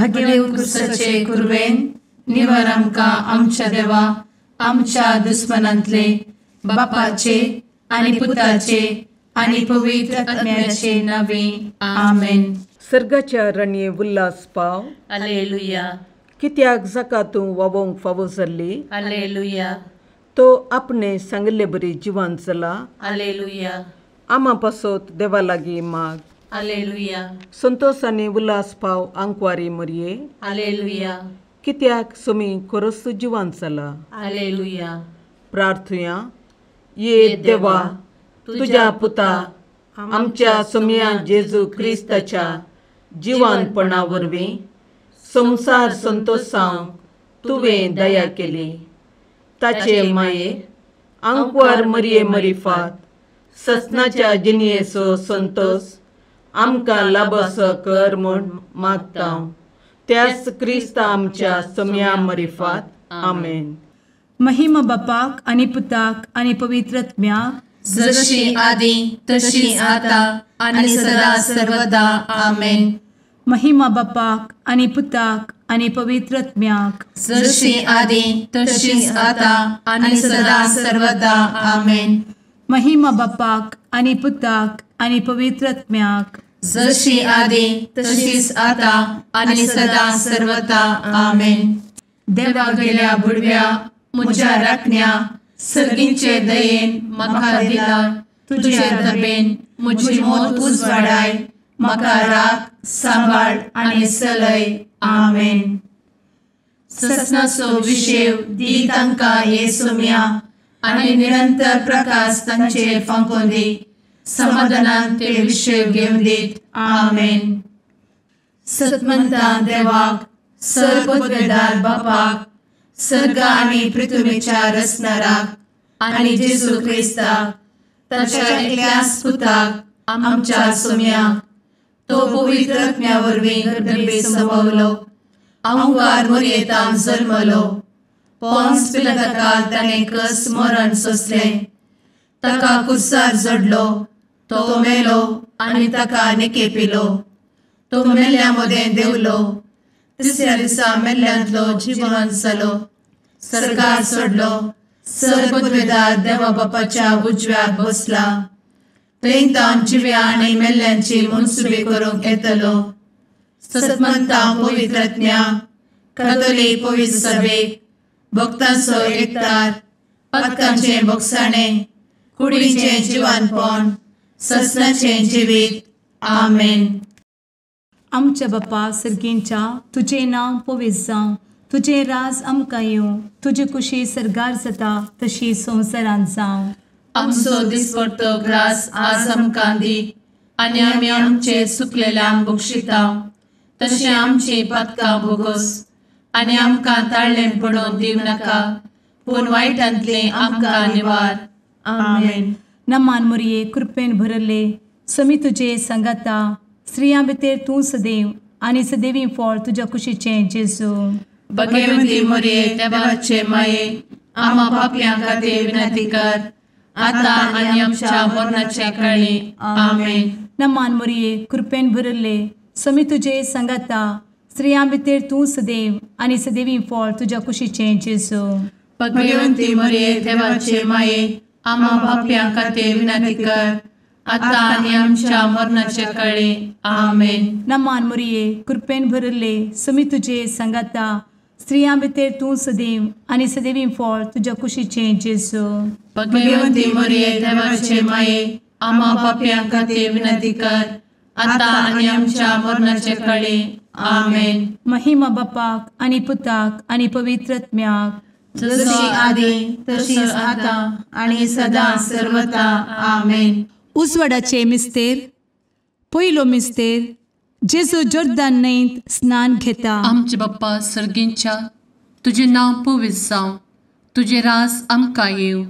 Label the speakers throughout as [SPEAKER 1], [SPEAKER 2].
[SPEAKER 1] भगेवन क्रिस्ताचे कुरवेन निवार आमकां आमच्या देवा आमच्या दुस्मनांतले बापाचे आनी पुताचे आनी पवित्र आत्म्याचे नावे आमेन.
[SPEAKER 2] सर्गाच्या रणये उल्हास पाव.
[SPEAKER 1] हालेलुया.
[SPEAKER 2] कित्याक जाका तूं वावोंक फावो जाल्ली.
[SPEAKER 1] हालेलुया.
[SPEAKER 2] तो आपणे सांगिल्ले बरी जिवान जाला.
[SPEAKER 1] हालेलुया.
[SPEAKER 2] आमा पासत देवा लागीं माग.
[SPEAKER 1] हालेलुया.
[SPEAKER 2] संतोष आनी उल्हास पाव आंकवारी मरये.
[SPEAKER 1] हालेलुया.
[SPEAKER 2] कित्याक सोमी खरोच जिवान जाला.
[SPEAKER 1] हालेलुया.
[SPEAKER 2] प्रार्थुया. ये देवा तुज्या पुता आमच्या सोमया जेजू क्रिस्ताच्या जिवानपणा वरवीं संवसार संतोषांक तुवें दया केली. ताचे माये आंकवार मरये मरिफात ससनाच्या जिणयेचो संतोष आमकां लाबसो कर म्हूण मागता त्याच क्रिस्ता आमच्या सोमया मरिफात. आमेन.
[SPEAKER 3] महिमा बापाक आनी पुताक आनी पवित्र आत्म्याक,
[SPEAKER 1] जशी आदी तशी आता आनी सदा सर्वदा. आमेन.
[SPEAKER 3] महिमा बापाक आनी पुताक आनी पवित्र आत्म्याक,
[SPEAKER 1] जशी आदी तशी आता आनी सदा सर्वदा. आमेन.
[SPEAKER 3] महिमा बापाक आनी पुताक आनी पवित्र आत्म्याक,
[SPEAKER 1] जशी आदी तशीच आता आनी सदा सर्वदा. आमेन. देवा गेल्या बुडव्या म्हज्या राखण्या सर्गींचे दयेन म्हाका दिला तुजे दबेन म्हजी मोत उजवाडाय म्हाका राख सांबाळ आनी सलय. आमेन. ससनाचो विशेव दी तांकां हे सोम्या आनी निरंतर प्रकाश तांचेर फांकोवन दी. समाधानान ते विशेव घेवन दीत. आमेन. सतमंता देवाक सर्वपदवेदार बापाक सर्ग आनी पृथ्वीच्या रचणाराक आनी जेजू क्रिस्ताक ताच्या एकल्याच पुताक आमच्या सोम्याक तो पवित्र आत्म्या वरवीं गर्भे संभवलो आंकार मोरयेतान जल्मलो पोन्स पिलाताकाल ताणें कस मरण सोंसलें ताका कुर्सार जडलो तो मेलो आनी ताका निकेपिलो तो मेल्ल्या मदें देंवलो तिसऱ्या दिसा मेल्ल्यांतलो जिवन जालो सर्गार सोडलो सर्वपदवेदार देवा बापाच्या उजव्याक बसला थंय तावन जिव्या आनी मेल्ल्यांची मनसुबी करूंक येतलो. सतमंता पवित्र आत्म्या कातोलीक पवित्र सभेक भक्तांचो एकतार पातकांचें भोगसाणें कुडीचें जिवानपण ससनाचें जिवीत. आमेन.
[SPEAKER 3] आमच्या बापा सर्गींच्या तुजें नांव पवित्र जावं, तुजें राज आमकां येवं, तुजी कुशी सर्गार जाता तशी संवसारांत जावं.
[SPEAKER 1] आमचो दिसपडतो ग्रास आज आमकां दी आनी आमी आमचे सुकलेल्यांक बक्षिता तशें आमची पातकां भोगोस आनी आमकां ताळ्ळें पडोवन दिवं नाका पूण वायटांतलें आमकां निवार. आमेन.
[SPEAKER 3] नमान मोरये कृपेन भरले समी तुजे सांगाता स्त्रियां भितर तूं सदैव आनी सदैवी फळ तुज्या कुशीचें जेजू.
[SPEAKER 1] भगवंती मोरये देवाचे माये आमा पापयां खातीर विनंती कर आता आनी आमच्या मरणाच्या काळी. आमेन.
[SPEAKER 3] नमान मोरये कृपेन भरले समी तुजे सांगाता स्त्रियां भितर तूं सदैव आनी सदैवी फळ तुज्या कुशीचें जेजू.
[SPEAKER 1] भगवंती मोरये देवाचे माये आमा पापयां खातीर विनंती कर आता आनी आमच्या मरणाच्या काळी. आमेन.
[SPEAKER 3] नमान मोरये कृपेन भरले समी तुजे सांगाता स्त्रियां भितर तूं सदैव आनी सदैवी फळ तुज्या कुशीचें जेजू.
[SPEAKER 1] भगवंती मोरये देवाचे माये आमा पापयां खातीर विनंती कर आता आनी आमच्या मरणाच्या काळी. आमेन.
[SPEAKER 3] महिमा बापाक आनी पुताक आनी पवित्र आत्म्याक,
[SPEAKER 1] जशी आदी तशीच आता आनी सदा सर्वता. आमेन.
[SPEAKER 3] उजवाडाचे मिस्तेर. पयलो मिस्तेर जेजू जोर्दान न्हंयत स्नान घेता.
[SPEAKER 4] आमचे बाप्पा सर्गींच्या तुजें नांव पवित्र जावं, तुजें राज आमकां येवं,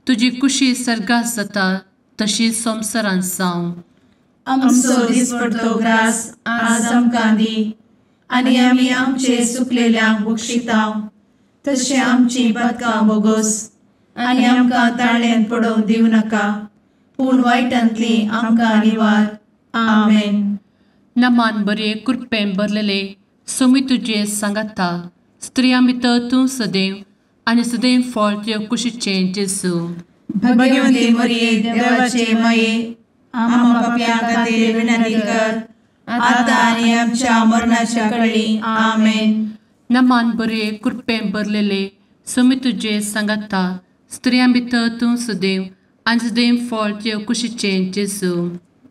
[SPEAKER 4] तुजी कुशी सर्गात जाता तशी संवसारांत जावं.
[SPEAKER 1] आमचो दिसपडतो ग्रास आज आमकां दी आनी आमी आमचे सुकलेल्यांक बक्षिता तशें आमची पातकां भोगोस आनी आमकां ताळ्ळेंत पडोवंक दिवं नाका पूण वायटांतली आमकां निवार. आमेन.
[SPEAKER 4] नमान बरे कृपेन भरलेले सोमी तुजे सांगाता, स्त्रियां भितर तूं सदैव आनी सदैव फळ तुज्या कुशीचें जेजू।
[SPEAKER 5] भगवती मरिये देवाचे माये, आम्हा पाप्यां खातीर विनंती कर, आतां आनी आमच्या मरणाच्या कळी। आमेन।
[SPEAKER 4] नमान बरे कृपेन भरलेले, सोमी तुजे सांगाता, स्त्रियां भितर तूं सदैव आनी सदैव फळ तुज्या कुशीचें जेजू।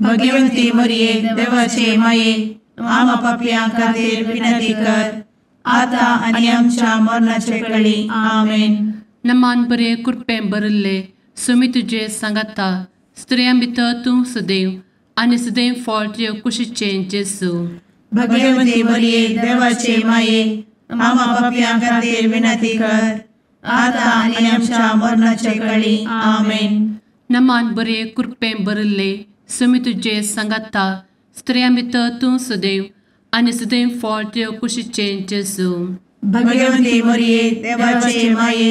[SPEAKER 5] भगवती मरिये देवाचे माये, आम्हा पाप्यां खातीर विनंती कर, आतां आनी आमच्या मरणाच्या कळी। आमेन।
[SPEAKER 4] नमान बरे कृपेन भरलेले, सोमी तुजे सांगाता, स्त्रियां भितर तूं सदैव आनी सदैव फळ तुज्या कुशीचें जेजू।
[SPEAKER 5] भगवती मरिये देवाचे माये, आम्हा पाप्यां खातीर विनंती कर, आतां आनी आमच्या मरणाच्या कळी। आमेन।
[SPEAKER 4] नमान बरे कृपेन भरलेले, सोमी तुजे सांगाता, स्त्रियां भितर तूं सदैव आनी सदैव फळ तुज्या कुशीचें जेजू।
[SPEAKER 5] भगवती मरिये देवाचे माये,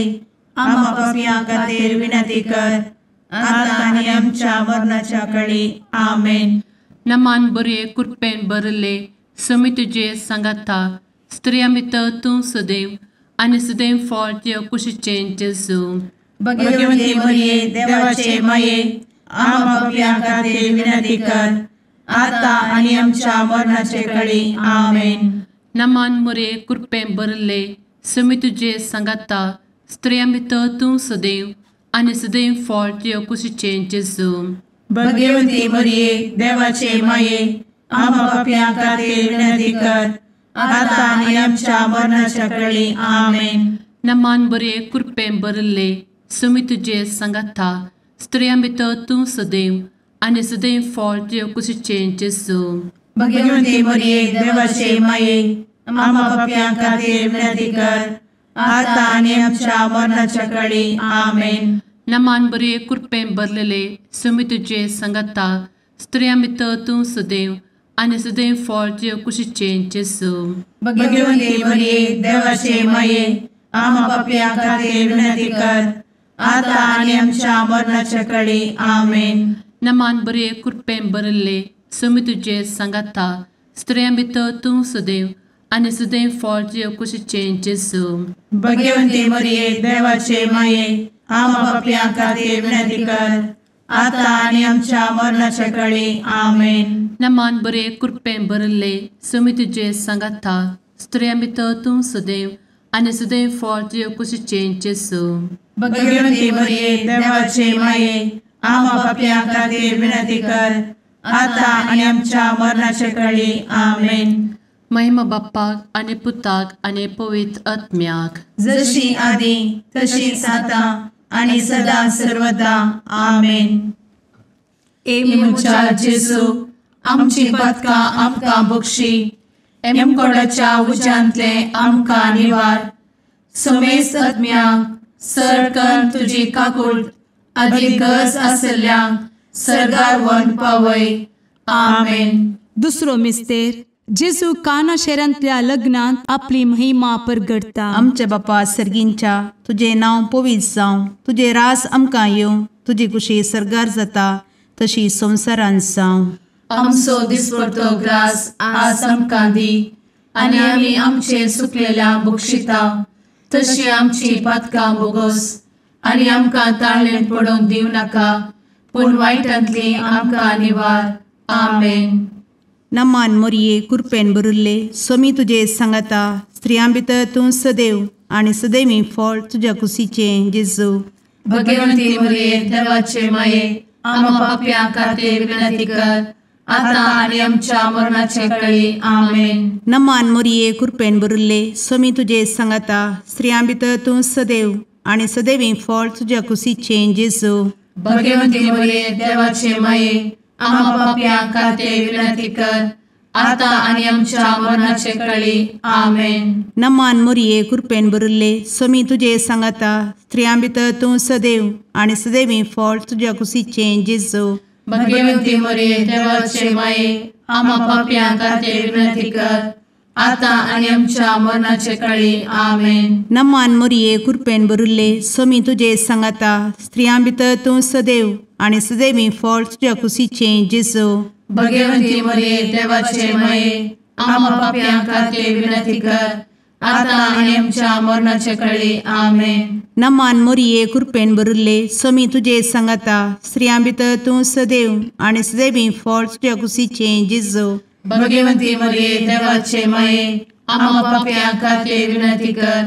[SPEAKER 5] आम्हा पाप्यां खातीर विनंती कर, आतां आनी आमच्या मरणाच्या कळी। आमेन।
[SPEAKER 4] नमान बरे कृपेन भरलेले, सोमी तुजे सांगाता, स्त्रियां भितर तूं सदैव आनी सदैव फळ तुज्या कुशीचें जेजू।
[SPEAKER 5] भगवती मरिये देवाचे माये, आम्हा पाप्यां खातीर विनंती कर, आतां आनी आमच्या मरणाचे कळी। आमेन।
[SPEAKER 4] नमान मरिये कृपेन भरलेले, सोमी तुजे सांगाता, स्त्रियां भितर तूं सदैव आनी सदैव फळ तुज्या कुशीचें जेजू।
[SPEAKER 5] भगवती मरिये देवाचे माये, आम्हा पाप्यां खातीर विनंती कर, आतां आनी आमच्या मरणाच्या कळी। आमेन।
[SPEAKER 4] नमान बरे कृपेन भरलेले, सोमी तुजे सांगाता, स्त्रियां भितर तूं सदैव आनी सदैव फळ तुज्या कुशीचें जेजू।
[SPEAKER 5] भगवती मरिये देवाचे माये, आम्हा पाप्यां खातीर विनंती कर, आतां आनी आमच्या मरणाच्या कळी। आमेन।
[SPEAKER 4] नमान बरे कृपेन भरलेले, सोमी तुजे सांगाता, स्त्रियां भितर तूं सदैव आनी सदैव फळ तुज्या कुशीचें जेजू।
[SPEAKER 5] भगवती मरिये देवाचे माये, आम्हा पाप्यां खातीर विनंती कर, आतां आनी आमच्या मरणाच्या कळी। आमेन।
[SPEAKER 4] नमान बरे कृपेन भरलेले, सोमी तुजे सांगाता, स्त्रियां भितर तूं सदैव आनी सदैव फळ तुज्या कुशीचें जेजू।
[SPEAKER 5] भगवती मरिये देवाचे माये, आम्हा पाप्यां खातीर विनंती कर, आतां आनी आमच्या मरणाच्या कळी। आमेन।
[SPEAKER 4] नमान बरे कृपेन भरलेले, सोमी तुजे सांगाता, स्त्रियां भितर तूं सदैव आनी सदैव फळ तुज्या कुशीचें जेजू।
[SPEAKER 5] भगवती मरिये देवाचे माये, आम्हा पाप्यां खातीर विनंती कर, आतां आनी आमच्या मरणाच्या कळी। आमेन।
[SPEAKER 4] महिमा बाप्पाक आनी पुताक आनी पवित्र आत्म्याक,
[SPEAKER 5] जशी आदी तशीच आतां आनी सदा सर्वदा। आमेन।
[SPEAKER 1] ए म्हज्या जेजू, आमची पातकां आमकां बक्षी, एमकोडाच्या उज्यांतले आमकां निवार, समेस्त आत्म्यांक सरकन तुजी काकूट आदी गरज आशिल्ल्यांक सर्गार व्हरून पावय। आमेन।
[SPEAKER 3] दुसरो मिस्तेर, जेजू काना शहरांतल्या लग्नांत आपली महिमा परगटता।
[SPEAKER 6] आमच्या बापा सर्गींच्या, तुजें नांव पवित्र जावं, तुजें रास आमकां येवं, तुजी कुशी सर्गार जाता तशी संवसारांत जावं।
[SPEAKER 1] आमचो दिसपडतो ग्रास आज आमकां दी, आनी आमी आमचे सुकलेल्या बक्षिता तशी आमची पातकां बोगोस, आनी आमकां ताळेन पडोवंक दिवं नाका, पूण वायटांतली आमकां निवार। आमेन।
[SPEAKER 6] नमान मोरये कृपेन भरिल्ले, सोमी तुजे सांगाता, स्त्रियां भितर तूं सदैव आनी सदैवी फळ तुज्या कुशीचें जेजू।
[SPEAKER 1] भगवंती मोरये देवाचे माये, आम्हा पाप्यां खातीर विनंती कर, आतां आनी आमच्या मरणाचे कळी। आमेन।
[SPEAKER 6] नमान मोरये कृपेन भरिल्ले, सोमी तुजे सांगाता, स्त्रियां भितर तूं सदैव आनी सदैवी फळ तुज्या कुशीचें जेजू।
[SPEAKER 1] भगवंती मोरये देवाचे माये, आम्हा पाप्यां खातीर विनंती कर, आतां आनी आमच्या मरणाचे कळी। आमेन।
[SPEAKER 6] नमान मोरये कृपेन भरिल्ले, सोमी तुजे सांगाता, स्त्रियां भितर तूं सदैव आनी सदैवी फळ तुज्या कुशीचें जेजू।
[SPEAKER 1] भगवंती मोरये देवाचे माये, आम्हा पाप्यां खातीर विनंती कर, आतां आनी आमच्या मरणाचे कळी। आमेन।
[SPEAKER 6] नमान मोरये कृपेन भरिल्ले, सोमी तुजे सांगाता, स्त्रियां भितर तूं सदैव आनी सदैवी फळ तुज्या कुशीचें जेजू।
[SPEAKER 1] भगवंती मोरये देवाचे माये,
[SPEAKER 5] आमा पापयां खातीर विनंती कर आतां आनी आमच्या मरणाचे कळी. आमेन.
[SPEAKER 6] नमान मोरये कृपेन भरिल्ले स्वामी तुजे सांगाता, स्त्रियां भितर तूं सदैव आनी सदैवी फळ तुज्या कुशीचें जेजू.
[SPEAKER 5] भगवंती मरिये देवाचे माये आमा पापयां खातीर विनंती कर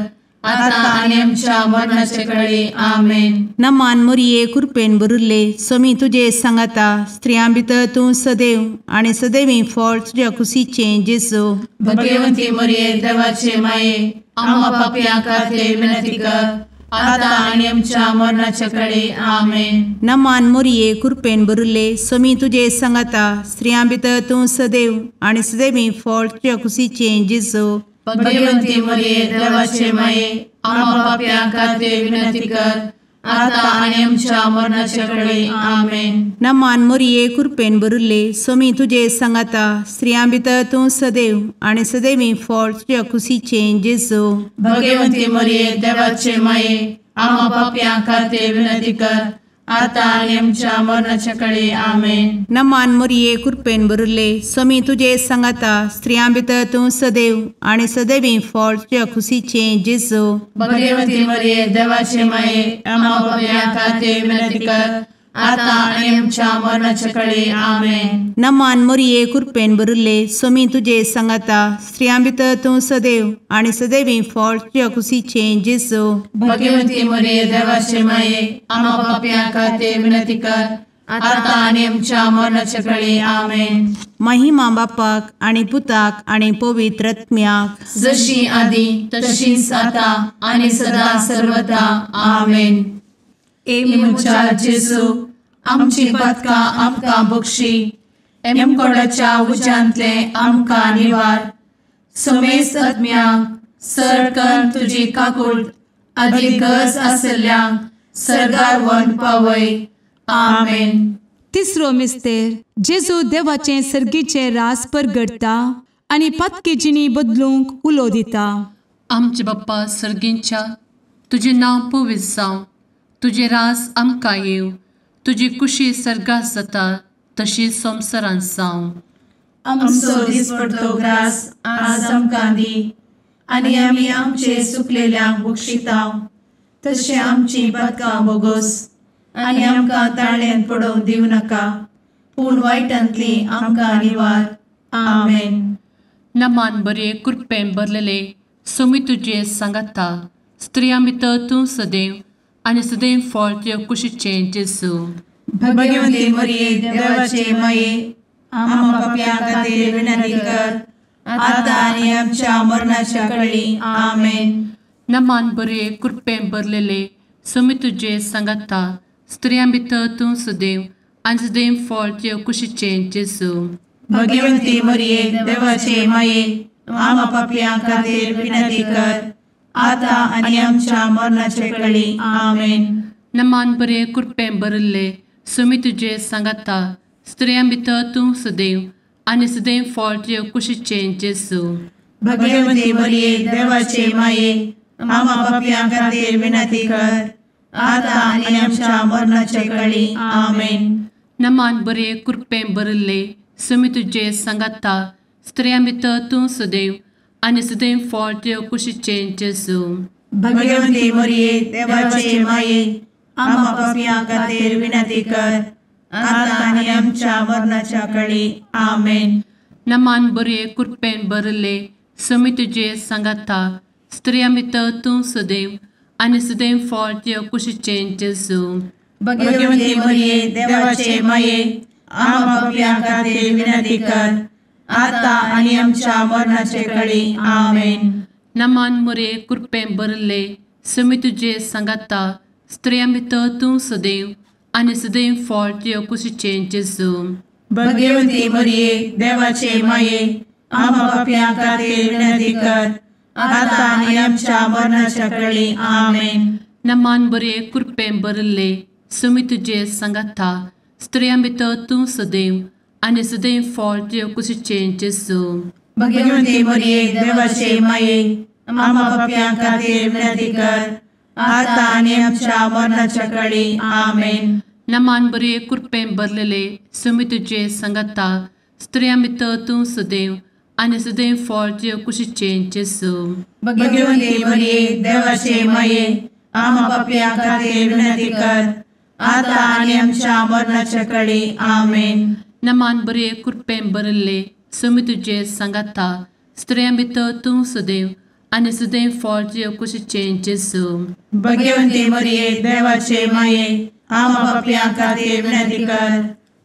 [SPEAKER 5] आतां आनी आमच्या मरणाचे कळी. आमेन.
[SPEAKER 6] नमान मोरये कृपेन भरिल्ले स्वामी तुजे सांगाता, स्त्रियां भितर तूं सदैव आनी सदैवी फळ तुज्या कुशीचें जेजू.
[SPEAKER 5] भगवंती मरिये देवाचे माये आमा पापयां खातीर विनंती कर आतां आनी आमच्या मरणाचे कळी. आमेन.
[SPEAKER 6] नमान मोरये कृपेन भरिल्ले स्वामी तुजे सांगाता, स्त्रियां भितर तूं सदैव आनी सदैवी फळ तुज्या कुशीचें जेजू.
[SPEAKER 5] भगवंती मरिये देवाचे माये आमा पापयां खातीर विनंती कर आतां आनी आमच्या मरणाचे कळी. आमेन.
[SPEAKER 6] नमान मोरये कृपेन भरिल्ले स्वामी तुजे सांगाता, स्त्रियां भितर तूं सदैव आनी सदैवी फळ तुज्या कुशीचें जेजू.
[SPEAKER 5] भगवंती मरिये देवाचे माये आमा पापयां खातीर विनंती कर आतां आनी आमच्या मरणाचे कळी. आमेन.
[SPEAKER 6] नमान मोरये कृपेन भरिल्ले स्वामी तुजे सांगाता, स्त्रियां भितर तूं सदैव आनी सदैवी फळ तुज्या कुशीचें जेजू.
[SPEAKER 5] भगवंती मरिये देवाचे माये आमा पापयां खातीर विनंती कर आतां आनी आमच्या मरणाचे कळी. आमेन.
[SPEAKER 6] नमान मोरये कृपेन भरिल्ले स्वामी तुजे सांगाता, स्त्रियां भितर तूं सदैव आनी सदैवी फळ तुज्या कुशीचें जेजू.
[SPEAKER 5] भगवंती मरिये देवाचे माये आमा पापयां खातीर विनंती कर आतां आनी आमच्या मरणाचे कळी. आमेन.
[SPEAKER 6] महिमा बापाक आनी पुताक आनी पवित्र आत्म्याक,
[SPEAKER 5] जशी आदी तशीच आतां आनी सदा सर्वदा. आमेन. ए म्हज्या जेजू आमची पातकां आमकां बक्षी, एमकोडाच्या उज्यांतले आमकां निवार, समेस्त आत्म्यांक सरकन तुजी काकूट आदी गरज आसल्ल्यांक सर्गार व्हरून पावय. आमेन.
[SPEAKER 3] तिसरो मिस्तेर जेजू देवाचें सर्गीचें रास परगटता आनी पातकी जिणी बदलूंक उलो दिता.
[SPEAKER 4] आमचे बाप्पा सर्गींच्या, तुजें नांव पवित्र जावं, तुजें रास आमकां येवं, तुजी कुशी सर्गात जाता तशी संवसारांत जावं.
[SPEAKER 5] आमचो दिसपडतो ग्रास आज आमकां दी आनी आमी आमचे सुकलेल्यांक बक्षिता तशें आमची पातकां बोगोस आनी आमकां ताळ्यान पडोवन दिवं नाका, पूण वायटांतली आमकां निवार. आमेन.
[SPEAKER 4] नमान बरे कृपेन भरलेले स्वामी तुजे सांगाता, स्त्रियां भितर तूं सदैव आनी सदैव फळ तुज्या कुशीचें जेजू.
[SPEAKER 5] भगवंती मरिये देवाचे माये आमा पापयां खातीर विनंती कर आतां आनी आमच्या मरणाच्या कळी. आमेन.
[SPEAKER 4] नमान बरे कृपेन भरलेले स्वामी तुजे सांगाता, स्त्रियां भितर तूं सदैव आनी सदैव फळ तुज्या कुशीचें जेजू.
[SPEAKER 5] भगवंती मरिये देवाचे माये आमा पापयां खातीर विनंती कर आतां आनी आमच्या मरणाचे कळी. आमेन.
[SPEAKER 4] नमान बरे कृपेन भरिल्ले स्वामी तुजे सांगाता, स्त्रियां भितर तूं सदैव आनी सदैव फळ तुज्या कुशीचें जेजू.
[SPEAKER 5] भगवंती मरिये देवाचे माये आमा पापयां खातीर विनंती कर आतां आनी आमच्या मरणाचे कळी. आमेन.
[SPEAKER 4] नमान बरे कृपेन भरिल्ले स्वामी तुजे सांगाता, स्त्रियां भितर तूं सदैव आनी सदैव फळ तुज्या कुशीचें जेजू.
[SPEAKER 5] भगवंती मरिये देवाचे माये आमा पापयां खातीर विनंती कर आतां आनी आमच्या मरणाच्या कळी. आमेन.
[SPEAKER 4] नमान बरे कृपेन भरिल्ले स्वामी तुजे सांगाता, स्त्रियां भितर तूं सदैव आनी सदैव फळ तुज्या कुशीचें जेजू.
[SPEAKER 5] भगवंती मरिये देवाचे माये आमा पापयां खातीर विनंती कर आतां आनी आमच्या मरणाचे कळी. आमेन.
[SPEAKER 4] नमान मोरे कृपेन भरिल्ले स्वामी तुजे सांगाता, स्त्रियां भितर तूं सदैव आनी सदैव फळ तुज्या कुशीचें जेजू.
[SPEAKER 5] भगवंती मरिये देवाचे माये आमा पापयां खातीर विनंती कर आतां आनी आमच्या मरणाच्या कळी. आमेन.
[SPEAKER 4] नमान बरे कृपेन भरिल्ले स्वामी तुजे सांगाता, स्त्रियां भितर तूं सदैव आनी सदैव फळ तुज्या कुशीचें जेजू.
[SPEAKER 5] भगवंती मरिये देवाचे माये आमा पापयां खातीर विनंती कर आतां आनी आमच्या मरणाच्या कळी. आमेन.
[SPEAKER 4] नमान बरे कृपेन भरलेले स्वामी तुजे सांगाता, स्त्रियां भितर तूं सदैव आनी सदैव फळ तुज्या कुशीचें जेजू.
[SPEAKER 5] भगवती मरिये देवाचे माये, आमा पापयां खातीर विनंती कर, आतां आनी आमच्या मरणाच्या कडी. आमेन.
[SPEAKER 4] नमान बरे कृपेन भरिल्ले, स्वामी तुजे सांगाता, स्त्रियां भितर तूं सदैव आनी सदैव फळ तुज्या कुशीचें जेजू.
[SPEAKER 5] भगवती मरिये देवाचे माये, आमा पापयां खातीर विनंती कर,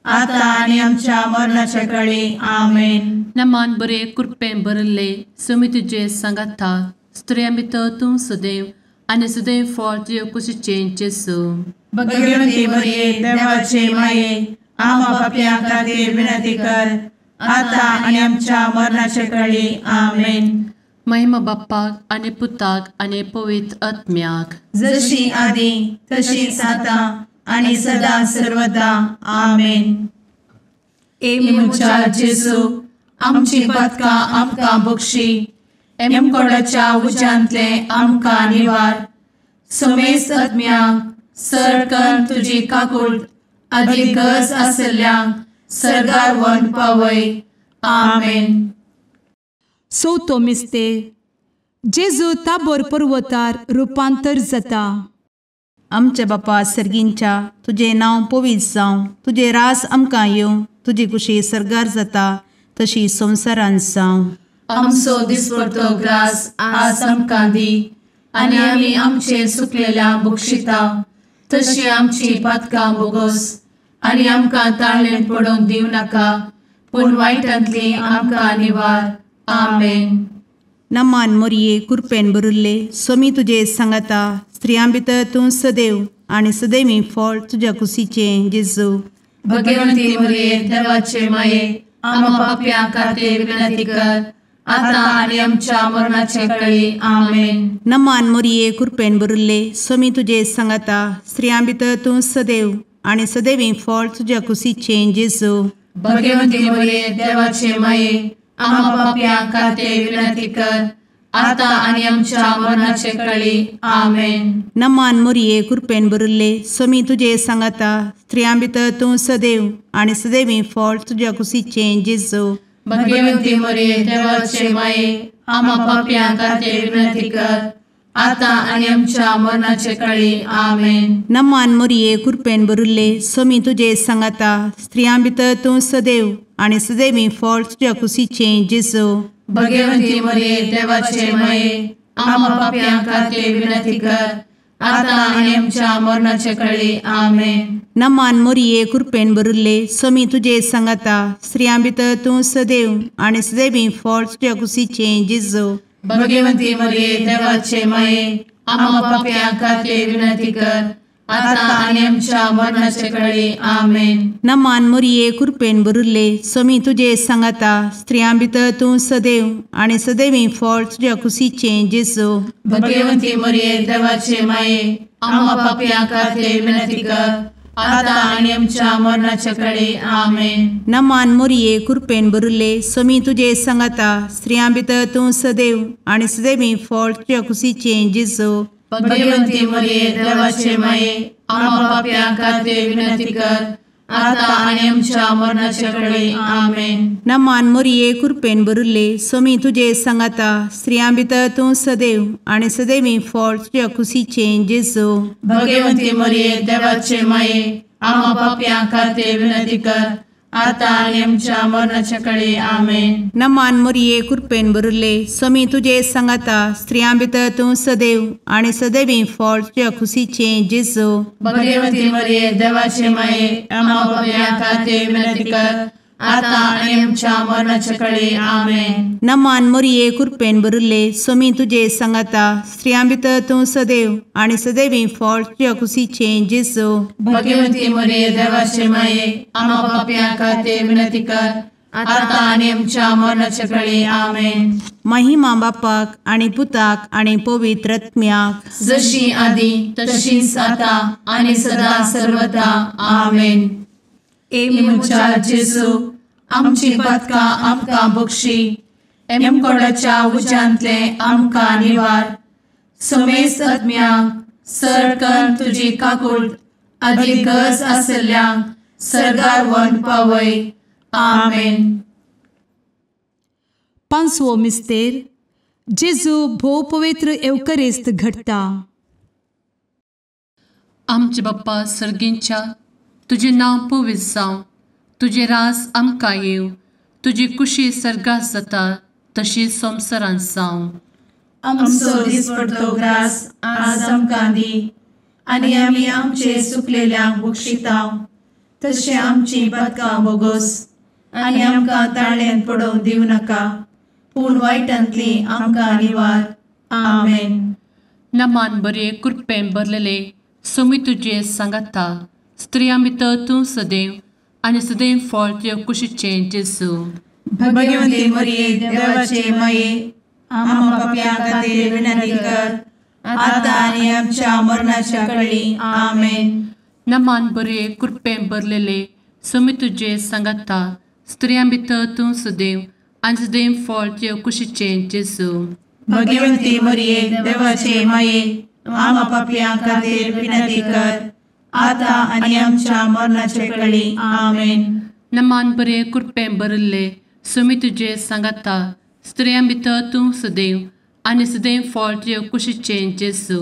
[SPEAKER 5] आतां आनी आमच्या मरणाच्या कडी. आमेन.
[SPEAKER 4] नमान बरे कृपेन भरिल्ले, स्वामी तुजे सांगाता, स्त्रियां भितर तूं सदैव आनी सदैव फळ तुज्या कुशीचें जेजू.
[SPEAKER 5] भगवती मरिये देवाचे माये, आमा पापयां खातीर विनंती कर, आतां आनी आमच्या मरणाच्या कडी. आमेन.
[SPEAKER 4] महिमा बाप्पाक आनी पुताक आनी पवित्र आत्म्याक,
[SPEAKER 5] जशी आदी तशीच आतां आनी सदा सर्वदा. आमेन. ए म्हज्या जेजू, आमची पातकां आमकां बक्षी, एमकोडाच्या उज्यांतले आमकां निवार, समेस्त आत्म्यांक सरकन तुजी काकूट आदी गरज आसल्ल्यांक सर्गार व्हरून पावय. आमेन.
[SPEAKER 3] चवथो मिस्तेर. जेजू ताबोर पर्वतार रुपांतर जाता.
[SPEAKER 6] आमच्या बापा सर्गींच्या, तुजें नांव पवित्र जावं, तुजें रास आमकां येवं, तुजी कुशी सर्गार जाता तशी संवसारांत जावं.
[SPEAKER 1] आमचो दिसपडतो ग्रास आज आमकां दी, आनी आमी आमचे सुकलेल्या बक्षिता तशी आमची पातकां बोगोस, आनी आमकां ताळेन पडोवंक दिवं नाका, पूण वायटांतली आमकां निवार. आमेन.
[SPEAKER 6] नमान मोरये कृपेन भरिल्ले, स्वामी तुजे सांगाता, स्त्रियां भितर तूं सदैव आनी सदैवी फळ तुज्या कुशीचें जेजू.
[SPEAKER 1] भगवती मरिये देवाचे माये, आमा पापयां खातीर विनंती कर, आतां आनी आमच्या मरणाच्या कळी. आमेन.
[SPEAKER 6] नमान मोरये कृपेन भरिल्ले, स्वामी तुजे सांगाता, स्त्रियां भितर तूं सदैव आनी सदैवी फळ तुज्या कुशीचें जेजू.
[SPEAKER 1] भगवती मरिये देवाचे माये, आमा पापयां खातीर विनंती कर, आतां आनी आमच्या मरणाचे कळी. आमेन.
[SPEAKER 6] नमान मोरये कृपेन भरिल्ले, स्वामी तुजे सांगाता, स्त्रियां भितर तूं सदैव आनी सदैवी फळ तुज्या कुशीचें जेजू.
[SPEAKER 1] भगवती मरिये देवाचे माये, आमा पापयां खातीर विनंती कर, आतां आनी आमच्या मरणाचे कळी. आमेन.
[SPEAKER 6] नमान मोरये कृपेन भरिल्ले, स्वामी तुजे सांगाता, स्त्रियां भितर तूं सदैव आनी सदैवी फळ तुज्या कुशीचें जेजू.
[SPEAKER 1] भगवती मरिये देवाचे माये, आमा पापयां खातीर विनंती कर, आतां आनी आमच्या मरणाचे कळी. आमेन.
[SPEAKER 6] नमान मोरये कृपेन भरिल्ले, स्वामी तुजे सांगाता, स्त्रियां भितर तूं सदैव आनी सदैवी फळ तुज्या कुशीचें जेजू.
[SPEAKER 1] भगवती मरिये देवाचे माये, आमा पापयां खातीर विनंती कर, आतां आनी आमच्या मरणाचे कळी. आमेन.
[SPEAKER 6] नमान मोरये कृपेन भरिल्ले, स्वामी तुजे सांगाता, स्त्रियां भितर तूं सदैव आनी सदैवी फळ तुज्या कुशीचें जेजू.
[SPEAKER 1] भगवती मरिये देवाचे माये, आमा पापयां खातीर विनंती कर, आतां आनी आमच्या मरणाच्या कळी. आमेन.
[SPEAKER 6] नमान मोरये कृपेन भरिल्ले, स्वामी तुजे सांगाता, स्त्रियां भितर तूं सदैव आनी सदैवी फळ तुज्या कुशीचें जेजू.
[SPEAKER 1] भगवती मरिये देवाचे माये, आमा पापयां खातीर विनंती कर, आतां आनी आमच्या मरणाच्या कळी. आमेन.
[SPEAKER 6] नमान मोरये कृपेन भरिल्ले, स्वामी तुजे सांगाता, स्त्रियां भितर तूं सदैव आनी सदैवी फळ तुज्या कुशीचें जेजू.
[SPEAKER 1] भगवती मरिये देवाचे माये, आमा पापयां खातीर विनंती कर, आतां आनी आमच्या मरणाच्या कळी. आमेन.
[SPEAKER 6] नमान मोरये कृपेन भरिल्ले, स्वामी तुजे सांगाता, स्त्रियां भितर तूं सदैव आनी सदैवी फळ तुज्या कुशीचें जेजू.
[SPEAKER 1] भगवती मरिये देवाचे माये, आमा पापयां खातीर विनंती कर, आतां आनी आमच्या मरणाच्या कळी. आमेन.
[SPEAKER 6] नमान मोरये कृपेन भरिल्ले, स्वामी तुजे सांगाता, स्त्रियां भितर तूं सदैव आनी सदैवी फळ तुज्या कुशीचें जेजू.
[SPEAKER 1] भगवती मरिये देवाचे माये, आमा पापयां खातीर विनंती कर, आतां आनी आमच्या मरणाच्या कळी. आमेन.
[SPEAKER 6] महिमा बापाक आनी पुताक आनी पवित्र आत्म्याक,
[SPEAKER 1] जशी आदी तशीच आतां आनी सदा सर्वदा. आमेन. ए म्हज्या जेजू, आमची पातकां आमकां बक्षी, एमकोडाच्या उज्यांतले आमकां निवार, समेस्त आत्म्यांक सरकन तुजी काकूट आदी गरज आसल्ल्यांक सर्गार व्हरून पावय. आमेन.
[SPEAKER 3] पांचवो मिस्तेर जेजू भोव पवित्र एवकरिस्त घडटा.
[SPEAKER 4] आमचे बाप्पा सर्गींच्या, तुजें नांव पवित्र जावं, तुजें राज आमकां येवं, तुजी कुशी सर्गात जाता तशी संवसारांत जावं.
[SPEAKER 5] आमचो दिसपडतो ग्रास आज आमकां दी आनी आमी आमचे सुकलेल्यांक बक्षिता तशें आमची पातकां बोगोस आनी आमकां ताळ्यांत पडोवंक दिवं नाका, पूण वायटांतली आमकां निवार. आमेन.
[SPEAKER 4] नमान बरे कृपेन भरलेले सोमी तुजे सांगाता, स्त्रियां भितर तूं सदैव आनी सदैव फळ तुजे कुशीचें जेजू.
[SPEAKER 5] भगवती मरिये देवाचे माये, आम्हा पाप्यां खातीर विनंती कर आतां आनी आमच्या मरणाच्या कळी. आमेन.
[SPEAKER 4] नमान बरे कृपेन भरलेले सोमी तुजे सांगाता, स्त्रियां भितर तूं सदैव आनी सदैव फळ तुजे कुशीचें जेजू.
[SPEAKER 5] भगवती मरिये देवाचे माये, आम्हा पाप्यां खातीर विनंती कर आतां आनी आमच्या मरणाच्या कळी. आमेन.
[SPEAKER 4] नमान बरे कृपेन भरिल्ले सोमी तुजे सांगाता, स्त्रियां भितर तूं सदैव आनी सदैव फळ तुजे कुशीचें जेजू.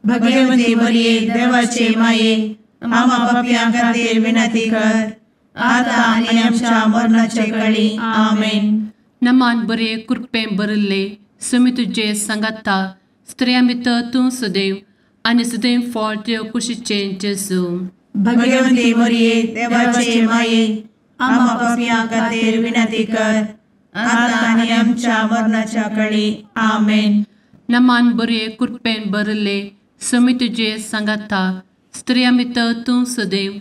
[SPEAKER 5] भगवती मरिये देवाचे माये, आम्हा पाप्यां खातीर विनंती कर आतां आनी आमच्या मरणाच्या कळी. आमेन.
[SPEAKER 4] नमान बरे कृपेन भरिल्ले सोमी तुजे सांगाता, स्त्रियां भितर तूं सदैव आनी सदैव फळ तुजे कुशीचें जेजू.
[SPEAKER 5] भगवती मरिये देवाचे माये, आम्हा पाप्यां खातीर विनंती कर आतां आनी आमच्या मरणाच्या कळी. आमेन.
[SPEAKER 4] नमान बरे कृपेन भरिल्ले सोमी तुजे सांगाता, स्त्रियां भितर तूं सदैव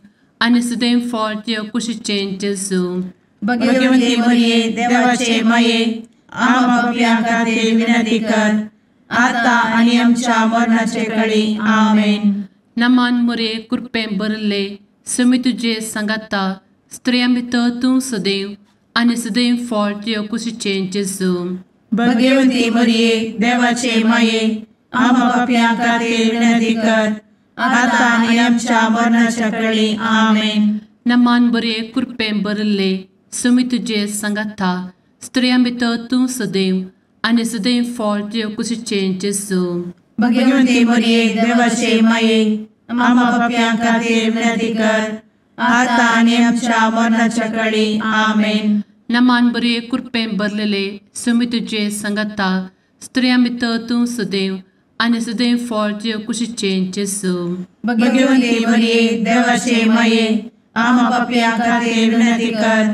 [SPEAKER 4] आनी सदैव फळ तुजे कुशीचें जेजू.
[SPEAKER 5] भगवती मरिये देवाचे माये, आम्हा पाप्यां खातीर विनंती कर आतां आनी आमच्या मरणाचे कळी. आमेन.
[SPEAKER 4] नमान मरिये कृपेन भरिल्ले सोमी तुजे सांगाता, स्त्रियां भितर तूं सदैव आनी सदैव फळ तुजे कुशीचें जेजू.
[SPEAKER 5] भगवती मरिये देवाचे माये, आम्हा पाप्यां खातीर विनंती कर आतां आनी आमच्या मरणाच्या कळी. आमेन.
[SPEAKER 4] नमान बरे कृपेन भरिल्ले सोमी तुजे सांगाता, स्त्रियां भितर तूं सदैव आनी सदैव फळ तुजे कुशीचें जेजू.
[SPEAKER 5] भगवती मरिये देवाचे माये, आम्हा पाप्यां खातीर विनंती कर आतां आनी आमच्या मरणाच्या कळी. आमेन.
[SPEAKER 4] नमान बरे कृपेन भरलेले सोमी तुजे सांगाता, स्त्रियां भितर तूं सदैव आनी सदैव फळ तुजे कुशीचें जेजू.
[SPEAKER 5] भगवती मरिये देवाचे माये, आम्हा पाप्यां खातीर विनंती कर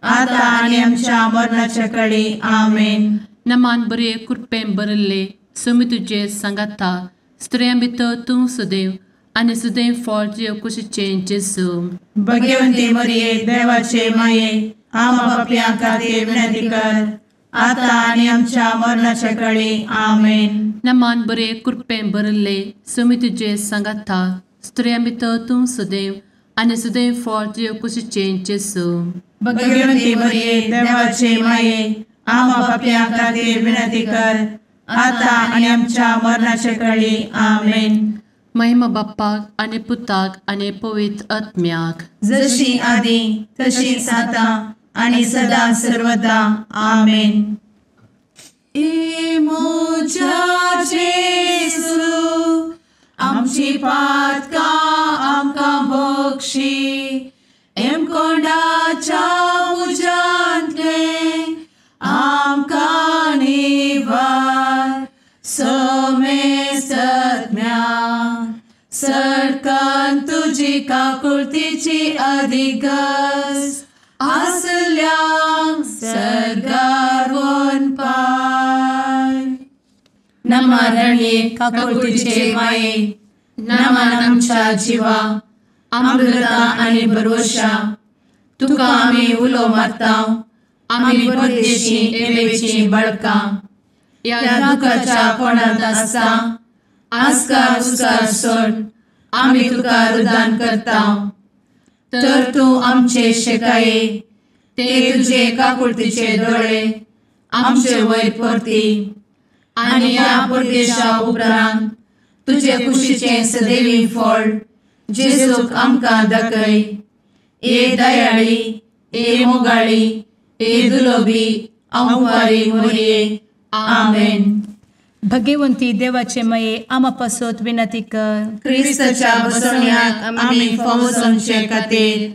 [SPEAKER 5] आतां आनी आमच्या मरणाच्या कळी. आमेन.
[SPEAKER 4] नमान बरे कृपेन भरिल्ले सोमी तुजे सांगाता, स्त्रियां भितर तूं सदैव आनी सदैव फळ तुजे कुशीचें जेजू.
[SPEAKER 5] भगवती मरिये देवाचे माये, आम्हा पाप्यां खातीर विनंती कर आतां आनी आमच्या मरणाच्या कळी. आमेन.
[SPEAKER 4] नमान बरे कृपेन भरिल्ले सोमी तुजे सांगाता, स्त्रियां भितर तूं सदैव आनी सदैव फळ तुजे कुशीचें जेजू.
[SPEAKER 5] भगवती मरिये देवाचे माये, आम्हा पाप्यां खातीर विनंती कर आतां आनी आमच्या मरणाच्या कळी. आमेन.
[SPEAKER 4] महिमा बाप्पाक आनी पुताक आनी पवित्र आत्म्याक,
[SPEAKER 5] जशी आदी तशीच आतां आनी सदा सर्वदा. आमेन. ए म्हज्या जेजू, आमची पातकां आमकां बक्षी, एमकोंडाच्या उज्यांतलें आमकां निवार, समेस्तज्ञा सरकान तुजी काकुळतीची अधिगस आसल्यांक सर्गार वनपाय. नमरणे काकुळतीचे माये, नमन आमच्या जिवा, अमृता आनी भरवशा, तुका आमी उलो मारता, आमी परदेशी एवेची बळकां, ह्या दुखाच्या कोणांत आसता आस्कार उस्कार सोड आमी तुका रुदान करता, तर तूं आमचे शेकाये ते तुजे काकुळतीचे दोळे आमचे वयर परती आनी ह्या परदेशा उपरांत तुजे कुशीचें सदैवी फळ जेजूक आमकां दाखय. ए दयाळी, ए मोगाळी, ए दुलोबी आंवकारी मोरये. आमेन.
[SPEAKER 3] भगवंती देवाचे माये आमा पासत विनंती कर.
[SPEAKER 5] क्रिस्ताच्या बसवण्याक आमी फावो जावचे खातीर.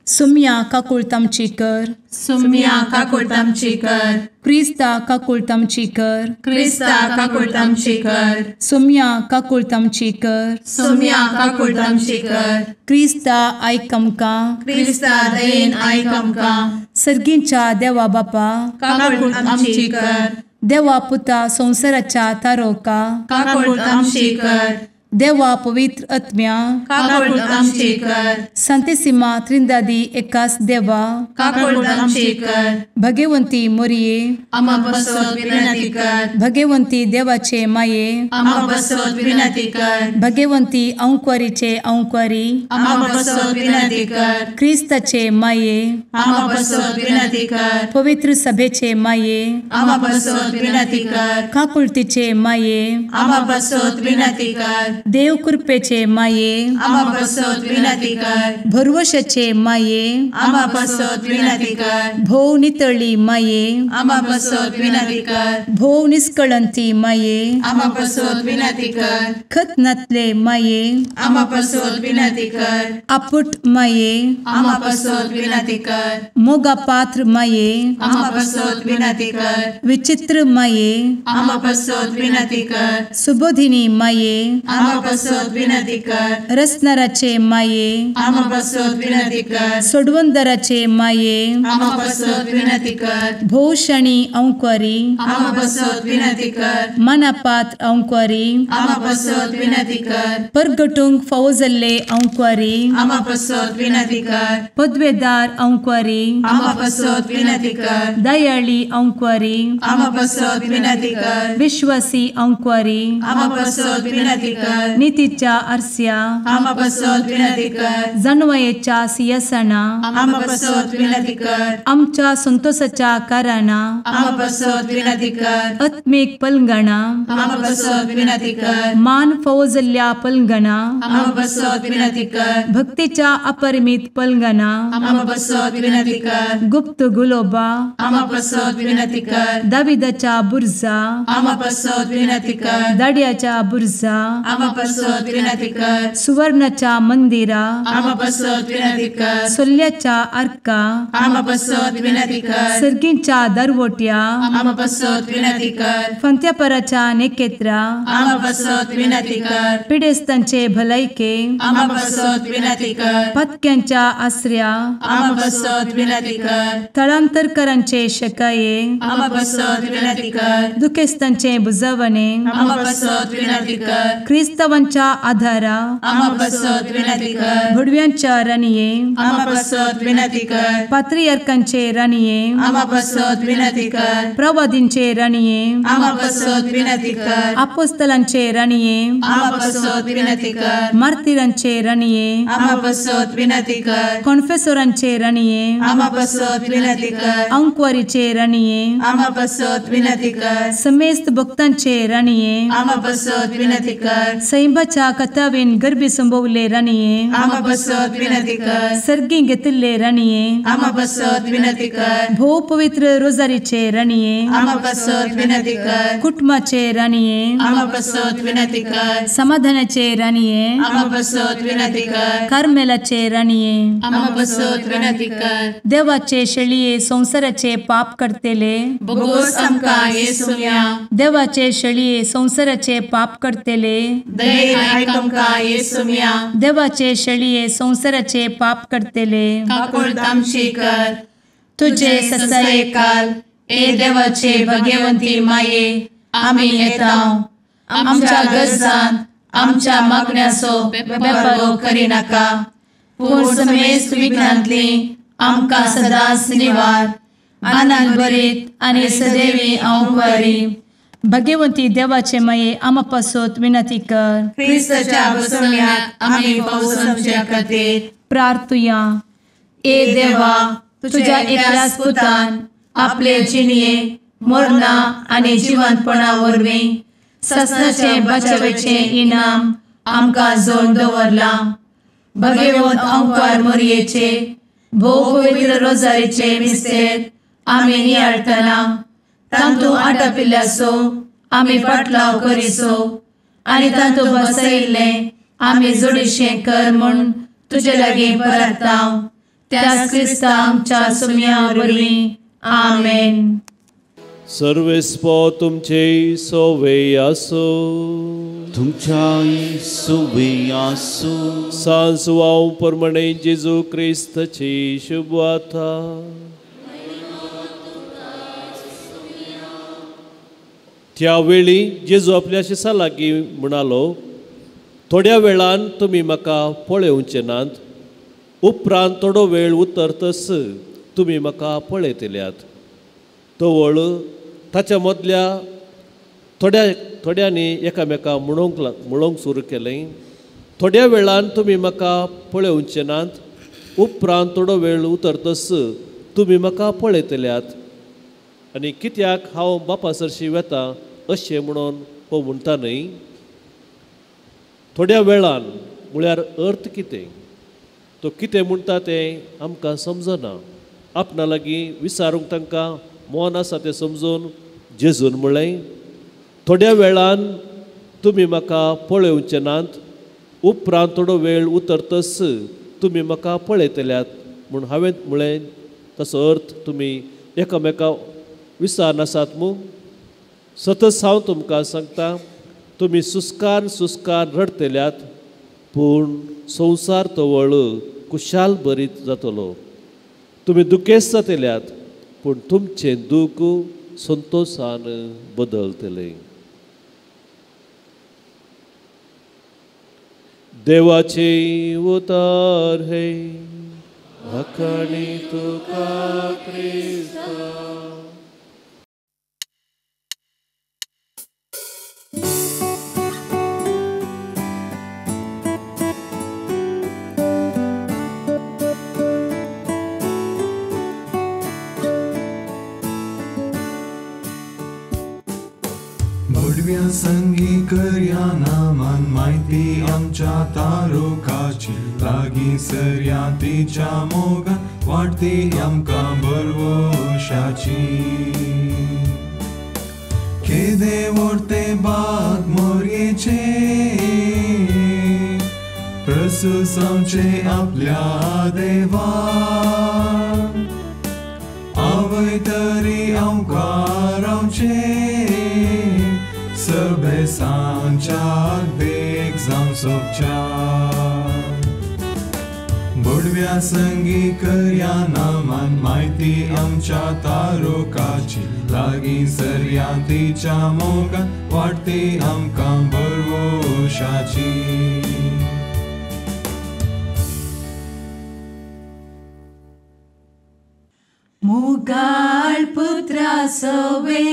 [SPEAKER 3] सुम्या काकुळट आमची कर.
[SPEAKER 5] सुम्या काकुळट आमची कर.
[SPEAKER 3] क्रिस्ता काकुळट आमची कर.
[SPEAKER 5] क्रिस्ता काकुळट आमची कर.
[SPEAKER 3] सुम्या काकुळट आमची कर.
[SPEAKER 5] सुम्या काकुळट आमची कर.
[SPEAKER 3] क्रिस्ता आयक आमकां.
[SPEAKER 5] क्रिस्ता दयेन आयक आमकां.
[SPEAKER 3] सर्गींच्या देवा बापा
[SPEAKER 5] काकुळट आमची कर.
[SPEAKER 3] देवा पुता संवसाराच्या तारोका
[SPEAKER 5] काकुळट आमची कर.
[SPEAKER 3] देवा पवित्र आत्म्या
[SPEAKER 5] काकुळट आमची कर.
[SPEAKER 3] संतेसिमा त्रिंदादी एकास देवा
[SPEAKER 5] काकुळट आमची कर.
[SPEAKER 3] भगवंती मोरये
[SPEAKER 5] आमा पासत विनंती कर.
[SPEAKER 3] भगवंती देवाचे माये
[SPEAKER 5] आमा पासत विनंती कर.
[SPEAKER 3] भगवंती अंकुरीचे अंकुरी
[SPEAKER 5] आमा पासत विनंती कर.
[SPEAKER 3] क्रिस्ताचे माये
[SPEAKER 5] आमा पासत विनंती कर.
[SPEAKER 3] पवित्र सभेचे माये
[SPEAKER 5] आमा पासत विनंती कर.
[SPEAKER 3] काकुळतीचे माये
[SPEAKER 5] आमा पासत विनंती कर.
[SPEAKER 3] देव कृपेचे माये
[SPEAKER 5] आमा पासत विनंती कर.
[SPEAKER 3] भरवशाचे माये
[SPEAKER 5] आमा पासत विनंती कर.
[SPEAKER 3] भोव नितळी माये
[SPEAKER 5] आमा पासत विनंती कर.
[SPEAKER 3] भोव निष्कळंती माये
[SPEAKER 5] आमा पासत विनंती कर.
[SPEAKER 3] खत नातले माये
[SPEAKER 5] आमा पासत विनंती कर.
[SPEAKER 3] आपुट माये
[SPEAKER 5] आमा पासत विनंती कर.
[SPEAKER 3] मोगा पात्र माये
[SPEAKER 5] आमा पासत विनंती कर.
[SPEAKER 3] विचित्र माये
[SPEAKER 5] आमा पासत विनंती कर.
[SPEAKER 3] सुबोधिनी माये
[SPEAKER 5] आमा पासत विनंती कर.
[SPEAKER 3] रसनाराचे माये
[SPEAKER 5] आमा पासत विनंती कर.
[SPEAKER 3] सोडवंदराचे माये
[SPEAKER 5] आमा पासत विनंती कर.
[SPEAKER 3] भोवशणी अंकुरी
[SPEAKER 5] आमा पासत विनंती कर.
[SPEAKER 3] मनापात्र अंकुरी
[SPEAKER 5] आमा पासत विनंती कर.
[SPEAKER 3] परगटूंक फावो जाल्ले अंकुरी
[SPEAKER 5] आमा पासत विनंती कर.
[SPEAKER 3] पदवेदार अंकुरी
[SPEAKER 5] आमा पासत विनंती कर.
[SPEAKER 3] दयाळी अंकुरी
[SPEAKER 5] आमा पासत विनंती कर.
[SPEAKER 3] विश्वासी अंकुरी
[SPEAKER 5] आमा पासत विनंती कर.
[SPEAKER 3] नितीच्या आरस्या
[SPEAKER 5] आमा पासत विनंती कर.
[SPEAKER 3] जानवयेच्या सिंहासना
[SPEAKER 5] आमा पासत विनंती कर.
[SPEAKER 3] आमच्या संतोषाच्या कारणा
[SPEAKER 5] आमा पासत विनंती कर.
[SPEAKER 3] आत्मीक पलंगणा
[SPEAKER 5] आमा पासत विनंती कर.
[SPEAKER 3] मान फावो जाल्ल्या पलंगणा
[SPEAKER 5] आमा पासत विनंती कर.
[SPEAKER 3] भक्तीच्या अपरिमित पलंगणा
[SPEAKER 5] आमा पासत विनंती कर.
[SPEAKER 3] गुप्त गुलोबा
[SPEAKER 5] आमा पासत विनंती कर.
[SPEAKER 3] दाविदाच्या बुर्जा
[SPEAKER 5] आमा पासत विनंती कर.
[SPEAKER 3] दाड्याच्या बुर्जा
[SPEAKER 5] आमा पासत विनंती कर.
[SPEAKER 3] सुवर्णाच्या मंदिरा
[SPEAKER 5] आमा पासत विनंती कर.
[SPEAKER 3] सोल्ल्याच्या आर्का
[SPEAKER 5] आमा पासत विनंती कर.
[SPEAKER 3] सर्गींच्या दरवट्या
[SPEAKER 5] आमा पासत विनंती कर.
[SPEAKER 3] फंत्यापराच्या नेकेत्रा
[SPEAKER 5] आमा पासत विनंती कर.
[SPEAKER 3] पिडेस्तांचे भलायके
[SPEAKER 5] आमा पासत विनंती कर.
[SPEAKER 3] पत्क्यांच्या आसऱ्या
[SPEAKER 5] आमा पासत विनंती कर.
[SPEAKER 3] थळांतरकरांचे शकाये
[SPEAKER 5] आमा पासत विनंती कर.
[SPEAKER 3] दुखेस्तांचे बुजवणे
[SPEAKER 5] आमा पासत विनंती कर.
[SPEAKER 3] क्रिस्तावांच्या आधारा
[SPEAKER 5] आमा पासत विनंती कर.
[SPEAKER 3] भुडव्यांच्या राणये
[SPEAKER 5] आमा पासत विनंती कर.
[SPEAKER 3] पात्रियार्कांचे राणये
[SPEAKER 5] आमा पासत विनंती कर.
[SPEAKER 3] प्रवादींचे राणये
[SPEAKER 5] आमा पासत विनंती कर.
[SPEAKER 3] आपोस्तलांचे राणये
[SPEAKER 5] आमा पासत विनंती कर.
[SPEAKER 3] मार्तिरांचे राणये
[SPEAKER 5] आमा पासत विनंती कर.
[SPEAKER 3] कॉन्फेसोरांचे राणये
[SPEAKER 5] आमा पासत विनंती कर.
[SPEAKER 3] अंकुवारीचे राणये
[SPEAKER 5] आमा पासत विनंती कर.
[SPEAKER 3] समेस्त भक्तांचे राणये
[SPEAKER 5] आमा पासत विनंती कर.
[SPEAKER 3] सैंबाच्या कथावेन गर्भी संभवले राणये
[SPEAKER 5] आमा पासत विनंती कर.
[SPEAKER 3] सर्गी घेतिल्ले राणये
[SPEAKER 5] आमा पासत विनंती कर.
[SPEAKER 3] भोव पवित्र रोजारीचे राणये
[SPEAKER 5] आमा पासत विनंती कर.
[SPEAKER 3] कुटुंबाचे राणये
[SPEAKER 5] आमा पासत विनंती कर.
[SPEAKER 3] समाधानाचे राणये
[SPEAKER 5] आमा पासत विनंती कर.
[SPEAKER 3] कार्मेलाचे राणये
[SPEAKER 1] आमा पासत विनंती कर.
[SPEAKER 3] देवाचे शेळये संवसाराचे पाप करतेले
[SPEAKER 1] बोगोस आमकां येसुम्या
[SPEAKER 3] देवाचे शेळये संवसाराचे पाप करतेले
[SPEAKER 1] दयेन आयक आमकां येसुम्या
[SPEAKER 3] देवाचे शेळये संवसाराचे पाप करतेले
[SPEAKER 1] काकुळट आमची कर.
[SPEAKER 3] तुझे
[SPEAKER 1] ससायेकाल ए देवाचे भगवंती माये आमी येता आमच्या गरजान आमच्या मागण्याचो बेपारो करिनाका पूण समेस्त विघ्नांतली आमकां सदांच निवार आनंद भरीत आनी सदैवी अंकुरी.
[SPEAKER 3] भगवंती देवाचे माये आमा पासत विनंती कर.
[SPEAKER 5] क्रिस्ताच्या बसवण्याक आमी फावो जावचे खातीर
[SPEAKER 3] प्रार्थुया.
[SPEAKER 1] ए देवा तुझ्या एकल्याच पुतान आपले जिणये मरणा आनी जिवंतपणा वरवीं ससनाचें बचावेचें इनाम आमकां जोडून दवरलां. भगवंत अंकार मोरयेचे भोव पवित्र रोजारीचे मिस्तेर आमी नियाळटना तांतू आटापिल्ल्याचो आमी पाटलाव करिसो आनी तांतू बसयिल्लें आमी जोडीशें कर म्हूण तुजे लागीं परता त्याच क्रिस्ता आमच्या सुम्या वरवीं. आमेन.
[SPEAKER 7] सर्वेस्पो तुमचे सोवे आसो.
[SPEAKER 8] तुमच्याय सोवे आसो.
[SPEAKER 7] सांसवाव परमणे जेजू क्रिस्ताची शुभवार्ता. त्या वेळी जेजू आपल्या शिसा लागीं म्हणालो, थोड्या वेळान तुमी म्हाका पळोवचे नात, उपरांत थोडो वेळ उतरतच तुमी म्हाका पळयतल्यात. तवळ ताच्या मदल्या थोड्या थोड्यांनी एकामेका म्हणूंक सुरू केलें, थोड्या वेळान तुमी म्हाका पळोवचे नात, उपरांत थोडो वेळ उतरतच तुमी म्हाका पळयतल्यात. आनी कित्याक हांव बापा सरशी वेता अशें म्हणून हो म्हणटा न्हय? थोड्या वेळान म्हळ्यार अर्थ कितें? तो कितें म्हणटा तें आमकां समजना. आपणा लागीं विचारूंक तांकां मन आसा तें समजून जेजून म्हळें, थोड्या वेळान तुमी म्हाका पळोवचे नात, उपरांत थोडो वेळ उतरतच तुमी म्हाका पळयतल्यात म्हूण हांवें म्हळें. तसो अर्थ तुमी एकामेका विचारनासात मू? सतत हांव तुमकां सांगता, तुमी सुस्कान सुस्कान रडतल्यात, पूण संवसार तवळ कुशाल बरीत जातलो. तुमी दुखेस्त जातल्यात, पूण तुमचें दूख संतोशान बदलतलें. देवाचे उतार हे आखाणी तुका क्रिस्ता.
[SPEAKER 9] संगी करया नामान माहिती आमच्या तारुकाची लागीं सरया तिच्या मोगान वाडती आमकां बरवशाची. केदे व्हडते बाग मोरयेचे प्रसुसांवचे आपल्या देवा आवय तरी आमकां रावचे सबेसांच्या देख जावं सोबच्या. बोडव्या संगी करया नामान माहिती आमच्या तारुकाची लागीं सरया तिच्या मोगान वाडती आमकां बरवशाची.
[SPEAKER 1] मुगाळ पुत्रा सवे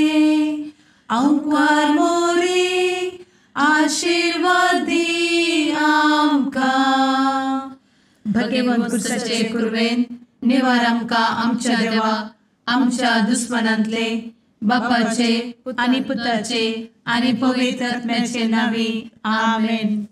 [SPEAKER 1] आंकवार मोरी आशीर्वादी आमकां. भगवंत पुरसाचे कुर्वेन निवार आमकां आमच्या देवा आमच्या दुस्मनांतले बापाचे आनी पुताचे आनी पवित्र आत्म्याचे नांवी. आमेन.